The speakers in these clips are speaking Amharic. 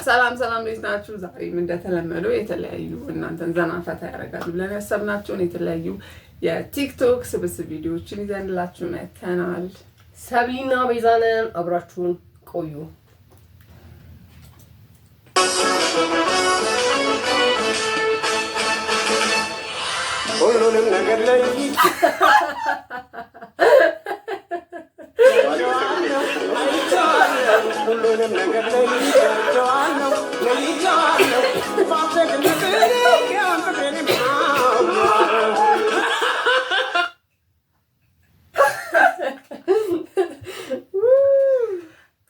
ሰላም ሰላም፣ እንዴት ናችሁ? ዛሬም እንደተለመደው የተለያዩ እናንተን ዘና ፈታ ያደርጋሉ ብለን ያሰብናቸውን የተለያዩ የቲክቶክ ስብስብ ቪዲዮዎችን ይዘንላችሁ መተናል። ሰብሊና ቤዛነን አብራችሁን ቆዩ። ሁሉንም ነገር ላይ ሁሉንም ነገር ለይቼዋለሁ ለይቼዋለሁ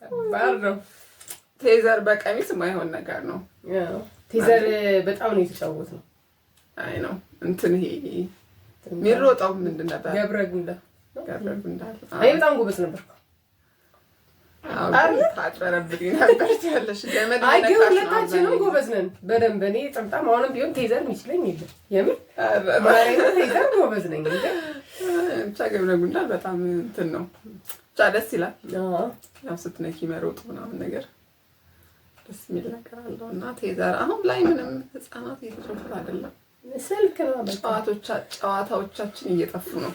ከባድ ነው። ቴዘር በቀሚስ የማይሆን ነገር ነው። ቴዘር በጣም ነው የተጫወት ነው። አይ ነው እንትን ይሄ የሚሮጠው ምንድን ነበር? ገብረ ጉንዳን ገብረ ጉንዳን። እኔ በጣም ጎበዝ ነበርኩ። ታጭበረብሪ ነበር ትያለሽ። ገመድ አይ ግን እየነካሽ ነው ሁለታችንም አብዛኛው ጎበዝ ነን በደንብ። እኔ ጥምጣም አሁንም ቢሆን ቴዘር የሚችለኝ የለም። የምን ማርያምን ቴዘር ጎበዝ ነኝ እንጂ ብቻ ገብረ ጉንዳን በጣም እንትን ነው። ብቻ ደስ ይላል። አዎ። ያው ስትነኪ መሮጡ ምናምን ነገር ደስ የሚል ነገር አለው እና ቴዘር አሁን ላይ ምንም ህጻናት እየተጫወቱት አይደለም። ስልክ ነው በቃ። ጨዋታዎቻችን እየጠፉ ነው።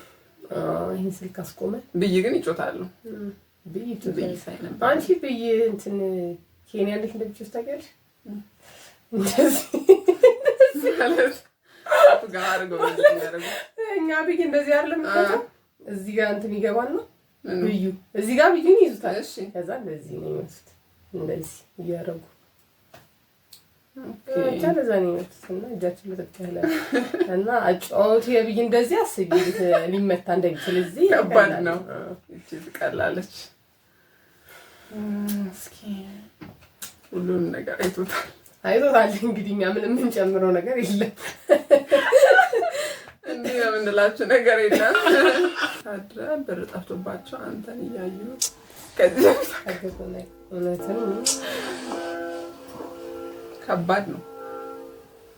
አዎ፣ ይሄን ስልክ አስቆመ። ብይ ግን ይጮታሉ። ብይ ብይ ሳይ ነበር። አንቺ ብይ እንትን ኬንያ እንዴት እንደሚጮህ ታውቂያለሽ? እንደዚህ ማለት ጋር አድርገው ነው የሚያደርጉት። እኛ ብይ እንደዚህ አይደለም የምትመጣው። እዚህ ጋር እንትን ይገባና ምኑ? ብዩ እዚህ ጋር ብዩን ይይዙታል። እሺ ከዛ እንደዚህ ነው የሚመቱት፣ እንደዚህ እያደረጉ okay። ብቻ እንደዛ ነው የሚመቱት። እና እጃችን ለጥቅ ያለ እና አጫወቱ የብይ እንደዚህ አስቢ እንዴት ሊመታ እንደሚችል እዚህ ከባድ ቀላል ነው። ይቺ ትቀላለች። እስኪ ሁሉንም ነገር አይቶታል። አይቶታል። እንግዲህ እኛ ምንም የምንጨምረው ነገር የለም። እንዲህ ነው የምንላችሁ ነገር የለም። አድረ ብር ጠፍቶባቸው አንተን እያዩ ከዚህ በፊት አገባናል። እውነትም ከባድ ነው።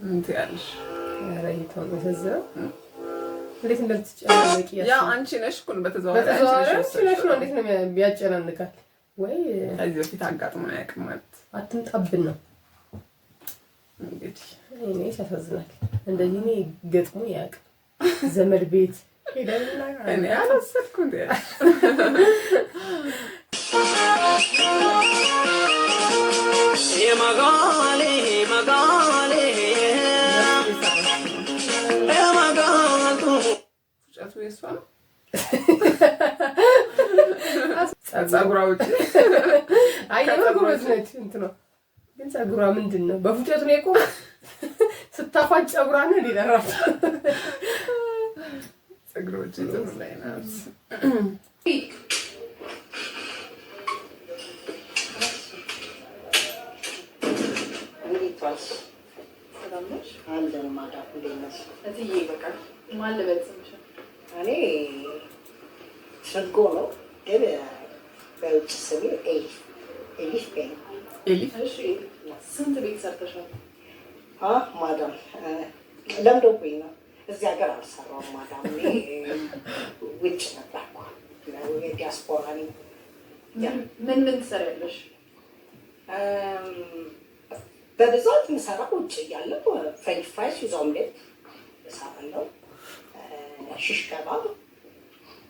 ምን ትያለሽ? ኧረ ይሄ ተው ነው ያሳዝናል። እንዴት እንደምትጨናነቂ ያው አንቺ ነሽ እኮ ነው በተዘዋዋሪ አንቺ በተዘዋዋሪ ነሽ አንቺ ነሽ ነው። የወሰድሽው። እንዴት ነው ያጨናንቃል ወይ? ከዚህ በፊት አጋጥሞ አያውቅም ማለት አትምጣብን ነው እንግዲህ። እኔ ያሳዝናል። እንደዚህ እኔ ገጥሞ ያውቅ ዘመድ ቤት ሄደን እኔ አልወሰድኩም ትያለሽ። ፉጨቱ የእሷ ነው። ጸጉሯ ውጪ አይ የምር ጎበዝ ነች። እንትኗ ግን ጸጉሯ ምንድን ነው? በፉጨቱ ነው የቆመው። ስታፏጭ ጸጉሯ ነው ሊጠራት ጸጉሯ ውጪ ጥሩ ላይ ናት። እንዴት ዋልሽ? ሰላም ነሽ? አለን ማዳም፣ እንዴት ነሽ? እትዬ በቃ ማን ልበል ስምሽን? እኔ ትርጎ ነው ግን በውጭ ስሜ ኤሊፍ ኤሊፍ በይ። ኤሊፍ እሺ ስንት ቤት ሰርተሻል? አ ማዳም ለምዶብኝ ነው። እዚህ ሀገር አልሰራውም ማዳም። እኔ ውጭ ነበርኩ፣ ዲያስፖራ ነኝ። ምን ምን ትሰሪያለሽ? በብዛት የምሰራው ውጭ እያለሁ French fries with omelette እሰራለሁ። shish kebab።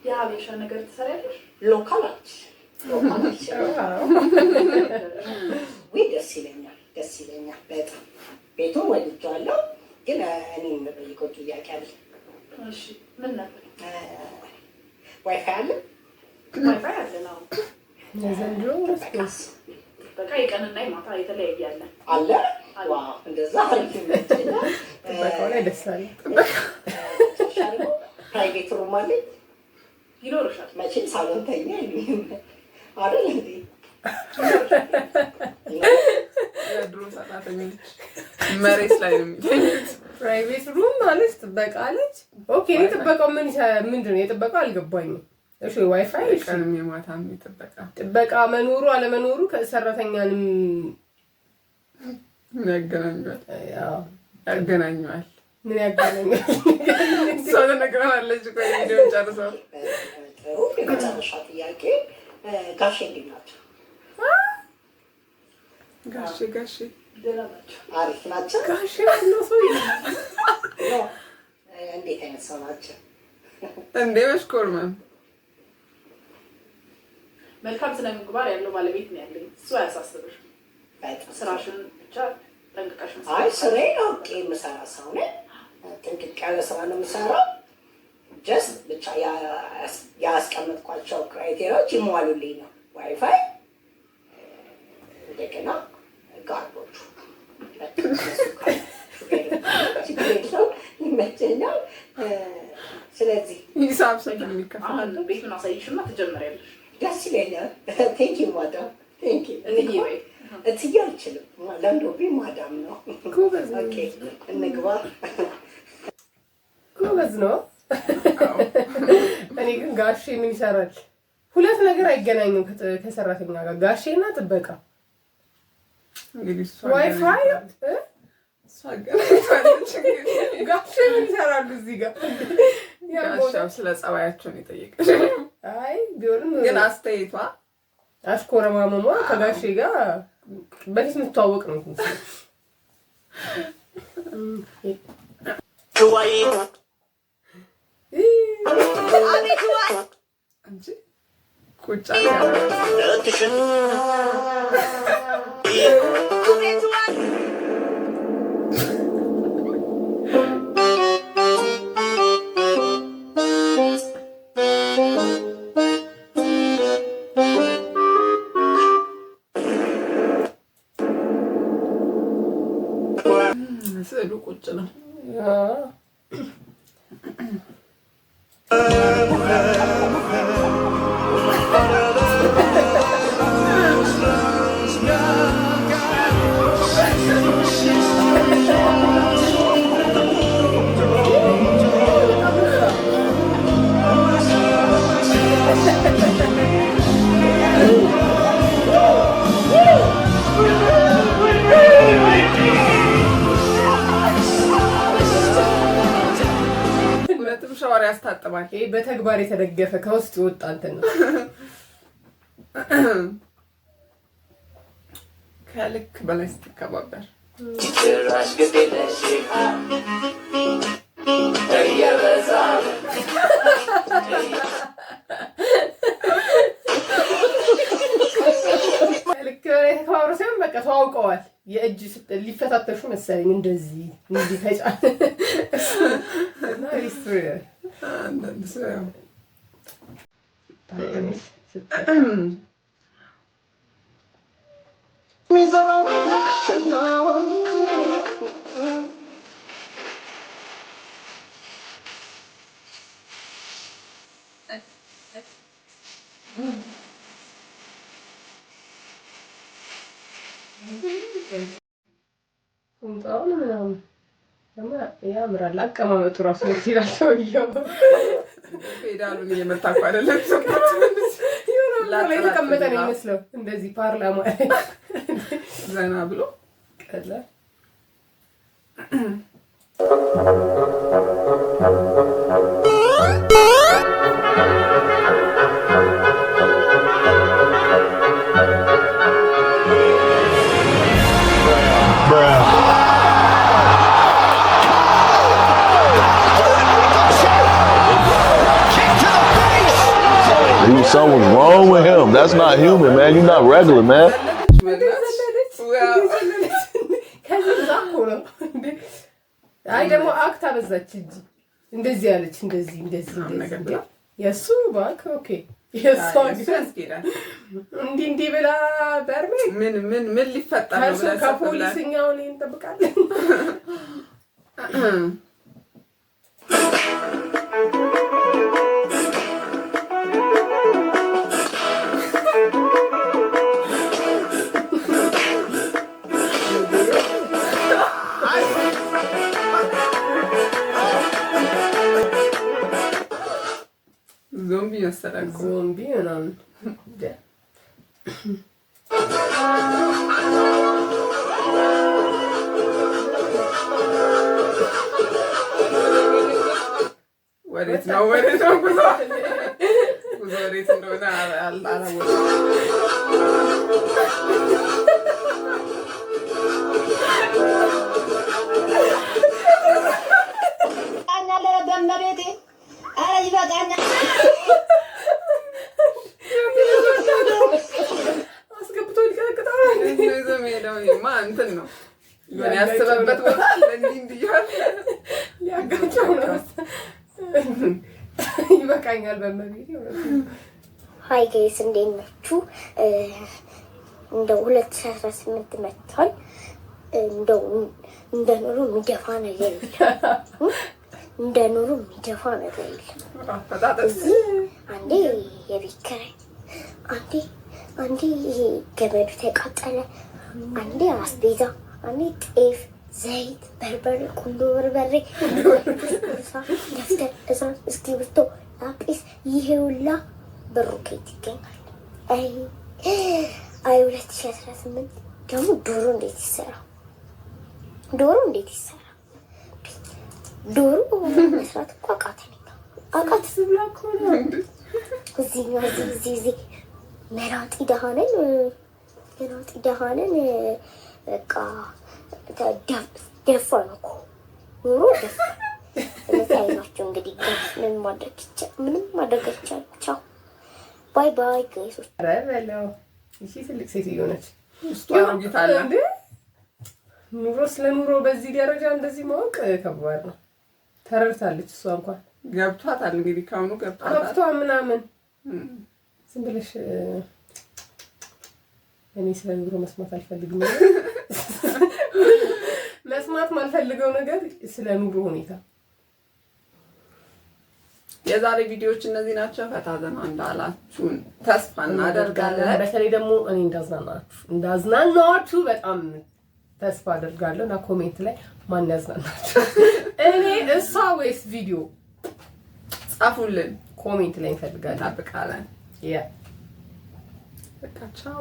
የሀበሻ ነገር ትሰሪያለሽ? local አልችልም፣ local አልችልም። ውይ ደስ ይለኛል፣ ደስ ይለኛል በጣም ቤቱን ወድጄዋለሁ። ግን እኔ የምጠይቀው ጥያቄ አለ። እሺ ምን ነበር? ዋይፋይ አለ? ዋይፋይ አለ ነው። ዘንድሮ ጥበቃስ በቃ የቀንና የማታ የተለያየ አለ። አለ? Wow፣ እንደዛ አሪፍ ይመስለኛል። ጥበቃው ላይ ደስ አለ። መጨረሻ ደግሞ private room አለኝ? ይኖርሻል። መቼም ሳሎን ተኛ አይሉኝም አይደል እንዴ? የድሮ ሰራተኞች መሬት ላይ ነው የሚተኙት። Private room ማለት ጥበቃ አለች። Okay እኔ ጥበቃው ምን ምንድን ነው የጥበቃው አልገባኝም። እሺ ዋይፋይ እሺ፣ የቀንም የማታም የጥበቃ ጥበቃ መኖሩ አለመኖሩ ከሰራተኛንም ምን ያገናኘዋል? ያው ያገናኘዋል። ምን ያገናኛል? እሷ ትነግረናለች። ቆይ ቪዲዮን ጨርሰው። ጥሩ። የመጨረሻ ጥያቄ ጋሼ እንዴት ናቸው? ጋሼ ጋሼ ደህና ናቸው። አሪፍ ናቸው። ጋሼ ማነው ሰውዬው? No፣ እንዴት አይነት ሰው ናቸው? እንዴ መሽኮርመም። መልካም ስነ ምግባር ያለው ባለቤት ነው ያለኝ። እሱ አያሳስብሽ። በጣም። ስራሽን ብቻ ጠንቅቀሽ መስራት። አይ፣ ስራዬን አውቄ የምሰራ ሰው ነኝ። ጥንቅቅ ያለ ስራ ነው የምሰራው። Just ብቻ ያስቀመጥኳቸው criteria ዎች ይሟሉልኝ ነው። ዋይፋይ፣ እንደገና guard ኦቹ፣ በቃ እነሱ ካሉ ችግር የለውም፣ ይመቸኛል። ስለዚህ ሂሳብ ስንት ነው የሚከፈለው? አሁን ቤቱን አሳይሽና ትጀምሪያለሽ። ደስ ይለኛል። Thank you madam፣ thank you። እትዬ በይ። እትዬ አልችልም፣ ለምዶብኝ madam ነው። ጎበዝ ነው። Okay፣ እንግባ። ጎበዝ ነው። እኔ ግን ጋሼ ምን ይሰራል? ሁለት ነገር አይገናኙም ከሰራተኛ ጋር፣ ጋሼ እና ጥበቃ። እንግዲህ እሷ ዋይፋይ እ? እሷ አገናኝታለች እንግዲህ። ጋሼ ምን ይሰራሉ እዚህ ጋር? ያ ቦታ ጋሻው ስለ ጸባያቸው ነው የጠየቀች። አይ ቢሆንም ግን አስተያየቷ አሽኮረማመሟ ከጋሼ ጋር በፊት የምትተዋወቅ ነው የምትመስለው። ዋይ። እንጂ ቁጫ እትሽን። ስዕሉ ቁጭ ነው። እውነትም ሻወር ያስታጥባል። ይሄ በተግባር የተደገፈ ከውስጥ የወጣ እንትን ነው። ከልክ በላይ ስትከባበር። ጭራሽ ግድ የለሽም እየበዛ። ልክ በላይ ተከባብሮ ሳይሆን በቃ ተዋውቀዋል። የእጅ ሊፈታተሹ መሰለኝ እንደዚህ እንዲህ ተጫ እና ሪስትሪ። አንዳንድ ሰው ያው ቁምጣውን ምናምን ደግሞ ያምራል። አቀማመጡ ራሱ ደስ ይላል። ሰውየው ፔዳሉን እየመታ እኮ አይደለም። የሆነ ቦታ ላይ የተቀመጠ ነው የሚመስለው፣ እንደዚህ ፓርላማ ላይ። ዘና ብሎ። ቀላል። Something was wrong with him. That's not human, man. You're not regular, man. ዘለለች። ከዚህ እዛ እኮ ነው እንዴ። አይ ደግሞ act አበዛች እንጂ እንደዚህ ያለች እንደዚህ እንደዚህ እንደዚህ ነገር እንዴ። ብላ። የእሱ back okay፣ የእሷ እሱ ግን ያስኬዳል። እንዲህ እንዲህ ብላ በርሜ ምን ምን ምን ሊፈጠር ነው ከእሱ ብለህ ሰፍ ብለህ ከፖሊስ እኛውን እንጠብቃለን። ዞምቢ መሰለ እኮ። ዞምቢ ምናምን። ወዴት ነው፣ ወዴት ነው ጉዞ? ጉዞ ወዴት እንደሆነ አላወቅም። ነው። ይሄማ እንትን ነው፣ የሆነ ያሰበበት ቦታ አለ። እንዲህ እንዲህ እያለ ሊያጋጨው ነው። ይበቃኛል በመቤት። Hi guys፣ እንዴት ናችሁ? እንደው 2018 መጥቷል። እንደው እንደ ኑሮ የሚደፋ ነገር የለም። እንደ ኑሮ የሚደፋ ነገር የለም። አፈጣጠስ። አንዴ የቤት ኪራይ፣ አንዴ ይሄ ገመዱ ተቃጠለ፣ አንዴ አስቤዛ፣ አንዴ ጤፍ፣ ዘይት፣ በርበሬ፣ ቁንዶ በርበሬ፣ ቦርሳ፣ ደብተር፣ እሳት፣ እስክሪብቶ፣ ላጲስ፣ ይሄ ሁላ ብሩ ከየት ይገኛል? አይ አይ 2018 ደግሞ ዶሮ እንዴት ይሰራ? ዶሮ እንዴት ይሰራ? ዶሮ መስራት እኮ አቃተኝ፣ አቃተኝ። ብላ እኮ ነው። እዚህ እዚህ እዚህ እዚህ መራጢ ደሃ ነን፣ መራጢ ደሃ ነን። በቃ ደፋን እኮ፣ ኑሮ ደፋ። ስለዚህ አይዟቸው እንግዲህ፣ ምንም ማድረግ ይቻላል፣ ምንም ማድረግ አይቻልም። ቻው bye bye guys ኦች። ኧረ በለው፣ ይቺ ትልቅ ሴትዮ ነች። ውስጡ አሮጊት አለ። እንዴ፣ ኑሮ ስለ ኑሮ በዚህ ደረጃ እንደዚህ ማወቅ ከባድ ነው። ተረድታለች እሷ እንኳን። ገብቷታል። እንግዲህ ከአሁኑ ገብቷታል። ሀብቷ ምናምን ዝም ብለሽ እኔ ስለ ኑሮ መስማት አልፈልግም። መስማት ማልፈልገው ነገር ስለ ኑሮ ሁኔታ። የዛሬ ቪዲዮዎች እነዚህ ናቸው። ፈታ ዘና እንዳላችሁን ተስፋ እናደርጋለን። በተለይ ደግሞ እኔ እንዳዝናናችሁ በጣም ተስፋ አደርጋለሁ እና comment ላይ ማን ያዝናናችሁ? እኔ፣ እሷ ወይስ ቪዲዮ? ጻፉልን፣ comment ላይ እንፈልጋለን። እንጠብቃለን። Yeah. በቃ ቻው።